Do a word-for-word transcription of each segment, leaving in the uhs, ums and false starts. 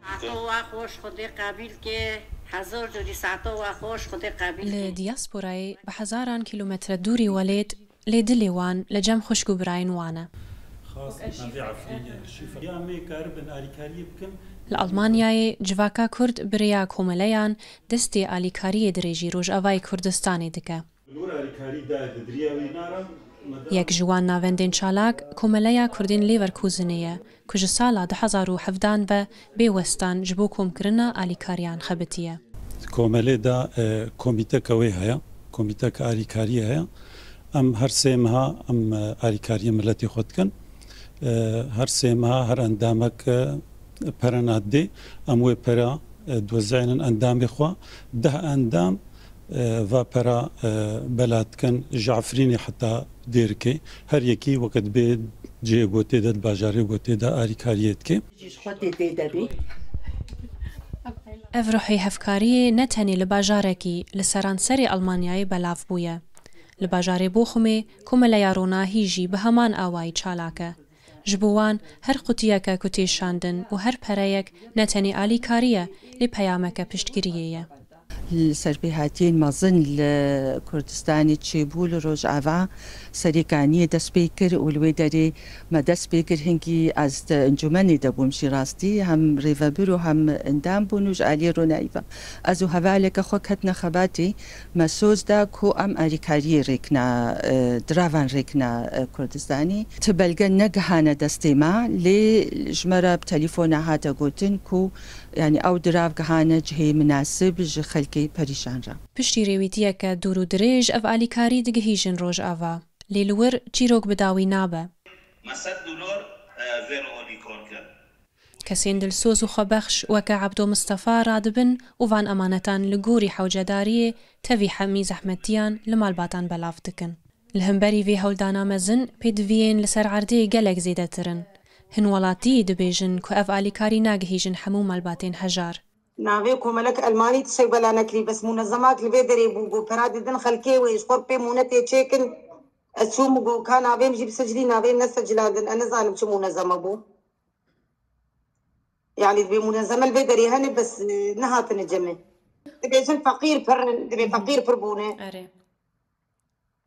Saeto wa xweş Xwedê qebîl ke. Hezar carî saeto wa xweş Xwedê qebîl ke. Li diyasporayê bi hezaran kîlometre dûrî welêt, lê dilê wan li cem xwişk û birayên wan e. Xas navê Efrînê şîfa. Ya me karibin alîkariyê bikin. Li Almanyayê civaka Kurd bi rêya komeleyan destê alîkariyê dirêjî Rojavayê Kurdistanê dike. Li wir alîkarî dayê di diriya wî nara. Yek ji wan navendên çalak Komeleya Kurdên Leverkusenê ye, ku ji sala du hezar û hevdan ve bê westan ji bo komkirina alîkariyan xebitiye. Komelê de, e, komîteke wê heye, komîteke alîkariyê heye. Em her sê meha em, e, alîkariyê miletê xwe dikin. E, her sê meha her endamek, e, pere nadê. Em wê pera, e, diwezînin endamê xwe. Deh endam, e, va pera, e, bela dikin ji Efrînê heta Dêrikê. Her yekî weke dibê cihê gotê de, di bajarê gotê de alîkariyê dike. Ji xwe tê tê de bî. Ev ruhê hevkariyê ne tenê li bajarekî, li seranserê Almanyayê belav bûye. Li bajarê Bochumê Komeleya Ronahî jî bi heman awayî çalak e. Ji bo wan her qutiyeke ku tê şandin û her pereyek ne tenê alîkarî ye, lê peyameke piştgiriyê ye. Li ser pêhatiyên mezin li Kurdistanê çêbû li Rojava Serêkaniyê dest pê kir û li wê derê me dest pê kir. Hingî ez di encûmenê de bûm jî rastî, hem rêvebir û hem endam bûn û ji aliyê ronahî ve ez û hevaleke xwe ketine xebatê. Me soz da ku em alîkariyê rêkna, e, diravan rêkna, e, Kurdistanê. Ti belge negihane destê me, lê ji me re bi telefona hate gotin ku, yanî, ew dirav gihane cihê minasib ji xelkê perîşan re. Piştî rêwîtiyeke dûr û dirêj ev alîkarî digihîjin Rojava, lê li wir çîrok bi dawî nabe. Me sed dolar, e, vê re alîkar kir. Kesên dilsoz û xwebexş weke Ebdo Mistefa radibin û van emanetan li gorî hewcedariyê tevî hemî zehmetiyan li malbatan belav dikin. Li hemberî vê hewldana mezin, pêdiviyên li ser erdê gelek zêdetir in. Hin welatî dibêjin ku ev alîkarî nagihîjin hemû malbatên hejar. Navê komelek Elmanî tiştek bela nekirî, bes munezemak li vê derê bû, got pera didin xelkê wê, ji xwe pê mûnetê çêkin. Ez çûm û got ka navê min jî bisicilî, navê min nesicilandin, ez nizanim çi munezeme bû. Yanî dibê munezeme li vê derê hene, bes, e, nehatine cemê. Dibêjin feqîr pir in, dibê feqîr pir bûne. Erê.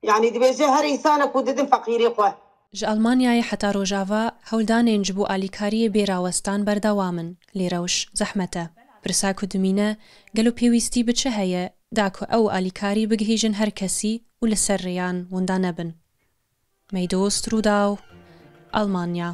Yanî dibêje her însanek ku didin feqîrê xwe. Ji Almanyayê heta Rojava hewldanên ji bo alîkariyê bê rawestan berdewam in, lê rewş zehmet e. Pirsa ku dimîne, gelo pêwîstî bi çi heye, da ku ew alîkarî bigihîjin her kesî û li ser rêyan winda nebin? Meydost Rûdaw, Almanya.